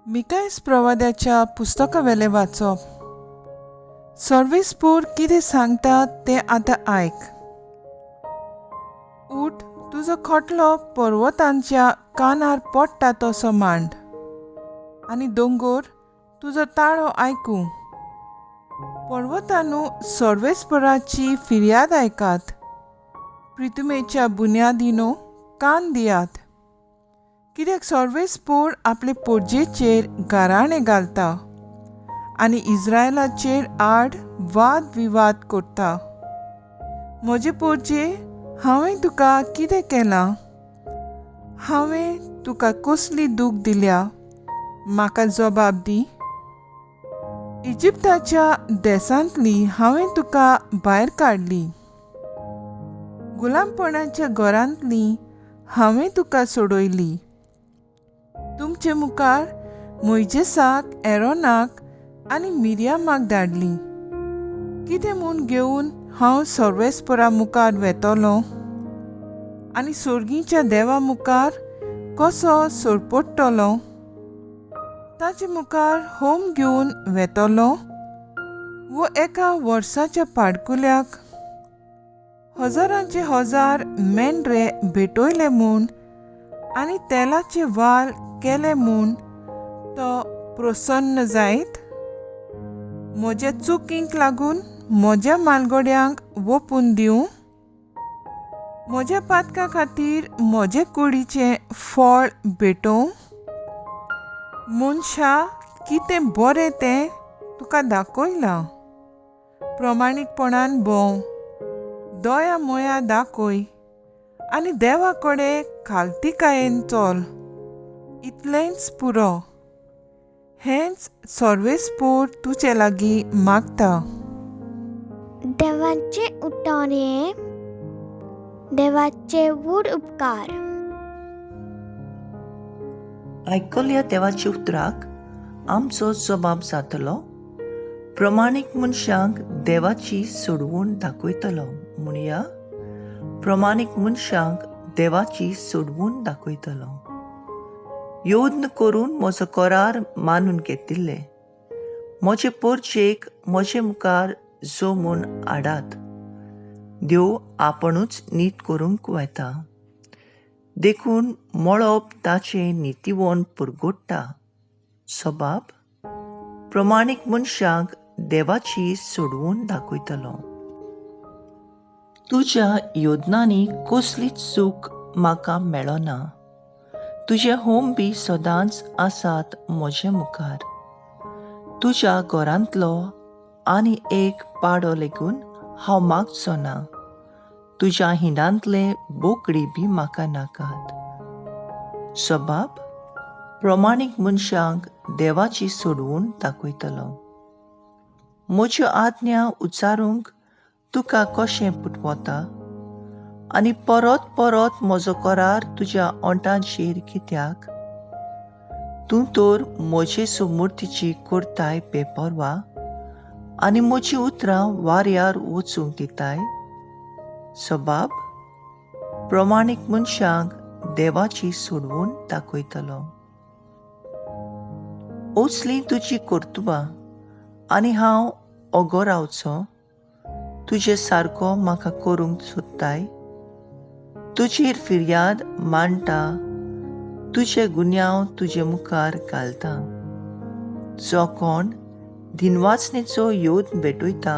मिकायस प्रवाद्याच्या पुस्तकावेलें वाचप. सर्वेस्पोर कितें सांगता तें आतां आयक. उठ, तुजो खोटलो पर्वतांच्या कानार पडटा तसो मांड आनी दोंगोर तुजो ताळो आयकूं. पर्वतानू, सर्वेस्पराची फिर्याद आयकात, प्रितुमेच्या बुन्यादीनो कान दियात, कित्याक सर्वेस्पोर आपले पोरजेचेर गाराणें घालता आनी इस्रायलाचेर आड वाद विवाद करता. म्हजे पोरजे, हांवें तुका कितें केलां? हांवें तुका कसली दूख दिल्या? म्हाका जबाब दी. इजिप्ताच्या देसांतली हांवें तुका भायर काडली, गुलामपणाच्या घरांतली हांवें तुका सोडयली. तुमचे मुखार मोयजेसाक, एरोनाक आनी मिरयामाक धाडली. कितें म्हूण घेवन हांव सर्वेस्परा मुखार वेतलो आनी सोर्गीच्या देवा मुखार कसो सोरपडटलो? ताचे मुखार होम घेवन वेतलो वो एका वर्साच्या पाडकुल्याक हजारांचे हजार मेंढरे भेटयले म्हूण आनी तेलाचे वाल केले म्हूण तो प्रसन्न जायत? म्हज्या चुकींक लागून म्हज्या मालगड्यांक वोपून दिवं? म्हज्या पातका खातीर म्हजे कुडीचें फळ भेटोवं? मनशा कितें बरें तें तुका दाखयलां. प्रमाणीकपणान भोंव, दया मोया दाखय आनी देवा कडेन खालतीकायेन चल, इतलेंच पुरो. हेंच सर्वेस्पोर तुजे लागीं मागता. देवाचें उठान हें देवाचे व्हड उपकार. आयकल्या देवाच्या उतराक आमचो जबाब जातलो. प्रमाणीक मनशांक देवाची सोडवण दाखयतलो. म्हणया, प्रमाणीक मनशांक देवाची सोडवण दाखयतलो. यत्न करून म्हजो करार मानून घेतिल्ले म्हजे पोरचेक म्हजे मुखार जो म्हूण हाडात. देव आपणूच नीत करूंक वता, देखून मळब ताचें नितीवण पुरगोडटा. सबाब प्रमाणीक मनशांक देवाची सोडवण दाखयतलो. तुज्या योजनांनी कसलीच चूक म्हाका मेळना. तुजे होम बी सदांच आसात म्हजे मुखार. तुज्या घरांतलो आनी एक पाडो लेगून हांव मागचो ना. तुज्या हिंडांतले बोकडी बी म्हाका नाकात. सबाब प्रमाणीक मनशांक देवाची सोडवण दाखयतलो. म्हज्यो आज्ञा उच्चारूंक तुका कशें पुटवता आनी परत परत म्हजो करार तुज्या ओंठांचेर कित्याक? तूं तर म्हजे सुमूर्तीची करताय बेपर्वा आनी म्हजीं उतरां वाऱ्यार वचूंक दिताय. सबाब प्रमाणीक मनशांक देवाची सोडवण दाखयतलो. असलीं तुजी कर्तुबां आनी हांव ओगो रावचो? तुजे सारको म्हाका करूंक सोदताय? तुजेर फिर्याद मांडटा, तुजे गुन्यांव तुजे मुखार घालता. जो कोण दिनवासनेचो योद भेटयता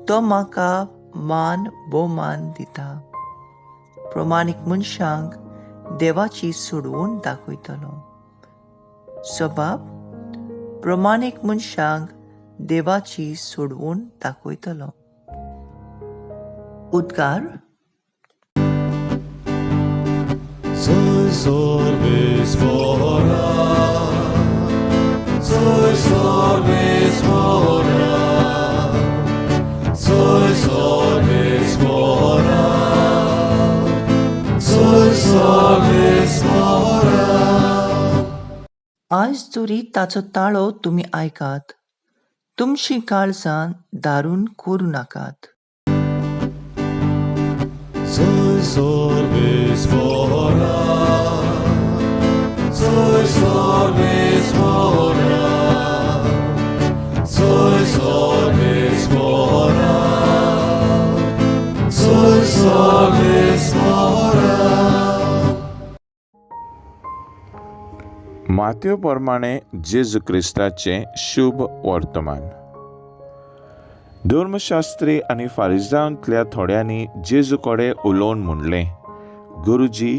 तो म्हाका मान भोवमान दिता. प्रमाणीक मनशांक देवाची सोडवण दाखयतलो. सबाब प्रमाणीक मनशांक देवाची सोडवण दाखयतलो. उद्गार. Soy soy sorvespora, soy sorvespora, soy sorvespora. आयज जरी ताचो ताळो तुमी आयकात, तुमचीं काळजां दारून करूं नाकात. Soy sorvespora, soy sorvespora. मातयो प्रमाणे जेजू क्रिस्ताचें शुभ वर्तमान. धर्मशास्त्री आनी फारिजांतल्या थोड्यांनी जेजू कडेन उलोवन म्हणलें, गुरुजी,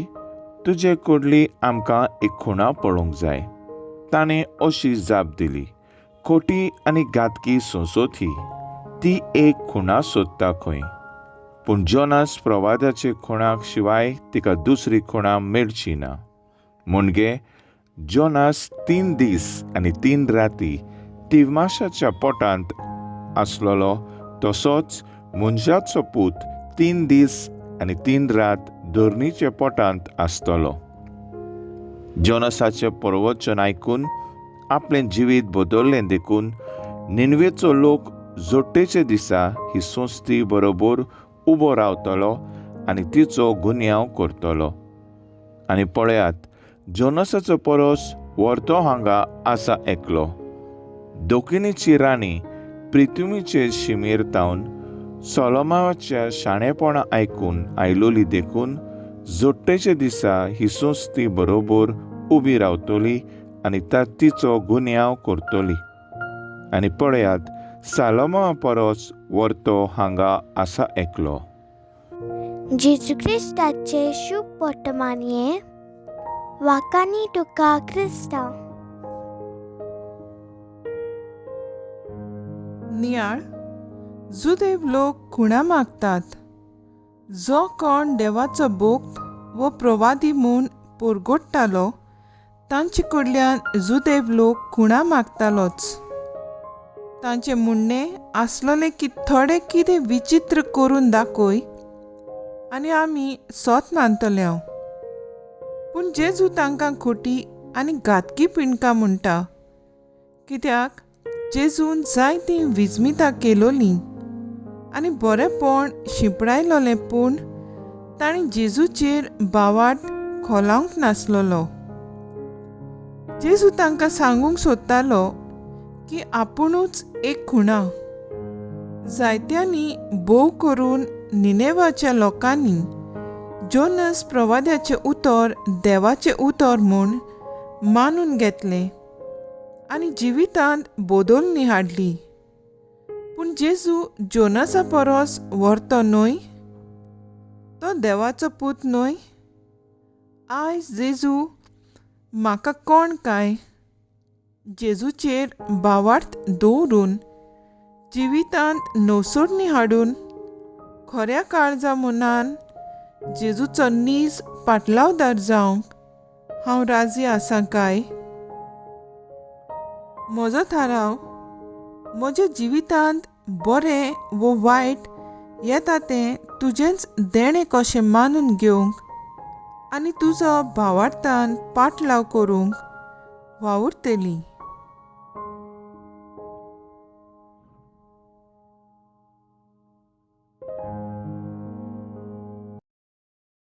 तुजे कडली आमकां एक खुणा पळोवंक जाय. ताणें अशी जाप दिली, खोटी आनी घातकी संसोथी ती एक खुणा सोदता खंय, पूण जोनास प्रवादाचे खुणाक शिवाय तिका दुसरी खुणा मेळची ना. म्हणजे जोनास 3 दीस आनी 3 राती तिवमाशाच्या पोटांत आसलेलो, तसोच मनशाचो पूत 3 दीस आनी 3 रात धरणीच्या पोटांत आसतलो. जोनासाचें प्रवचन आयकून आपलें जिवीत बदल्लें देखून निनवेचो लोक जोट्टेचे दिसा ही संस्थी बरोबर उबो रावतलो आनी तिचो गुन्यांव करतलो. आनी पळयात, जोनासाचो परस व्हरतो हांगा आसा एकलो. दोकिनीची राणी प्रिथुमीचे शिमेर तावन सोलोमाच्या शाणेपणा आयकून आयलोली देखून जोट्टेचे दिसा ही संस्थी बरोबर उबी रावतली आनी तिचो गुन्यांव करतली. आनी पळयात, सालोमा परस व्हरतो हांगा आसा एकलो. जेजू क्रिस्ताचे शुभ वर्तमान हें वाकांनी तुका क्रिस्ता. नियाळ, जुदेव लोक खुणा मागतात. जो कोण देवाचो भोक्त वो प्रवादी म्हूण पोरगोडटालो तांचे कडल्यान जुदेव लोक खुणा मागतालोच. तांचें म्हणणें आसलोलें की थोडें कितें विचित्र करून दाखय आनी आमी सोत मानतले. पूण जेजू तांकां खोटी आनी घातकी पिंडकां म्हणटा, कित्याक जेजून जायतीं विजमितां केलोलीं आनी बरेंपण शिंपडायलोलें, पूण तांणी जेजूचेर बावाट खोलावंक नासलोलो. जेजू तांकां सांगूंक सोदतालो की आपुणूच एक खुणा. जायत्यांनी भोव करून निनेवाच्या लोकांनी जोनस प्रवाद्याचें उतर देवाचें उतर म्हूण मानून घेतलें आनी जिवितांत बदलणी हाडली. पूण जेजू जोनसा परस व्हरतो न्हय, तो देवाचो पूत न्हय. आयज जेजू म्हाका कोण काय जेजूचेर भावार्थ दवरून जिवितांत नवसोडणी हाडून खऱ्या काळजा मनान जेजूचो नीज पाटलावदार जावंक हांव राजी आसा काय? म्हजो थाराव म्हज्या जिवितांत बरें वो वायट येता तें तुजेंच देणें कशें मानून घेवंक आनी तुजो भावार्थान पाटलाव करूंक वावुरतली.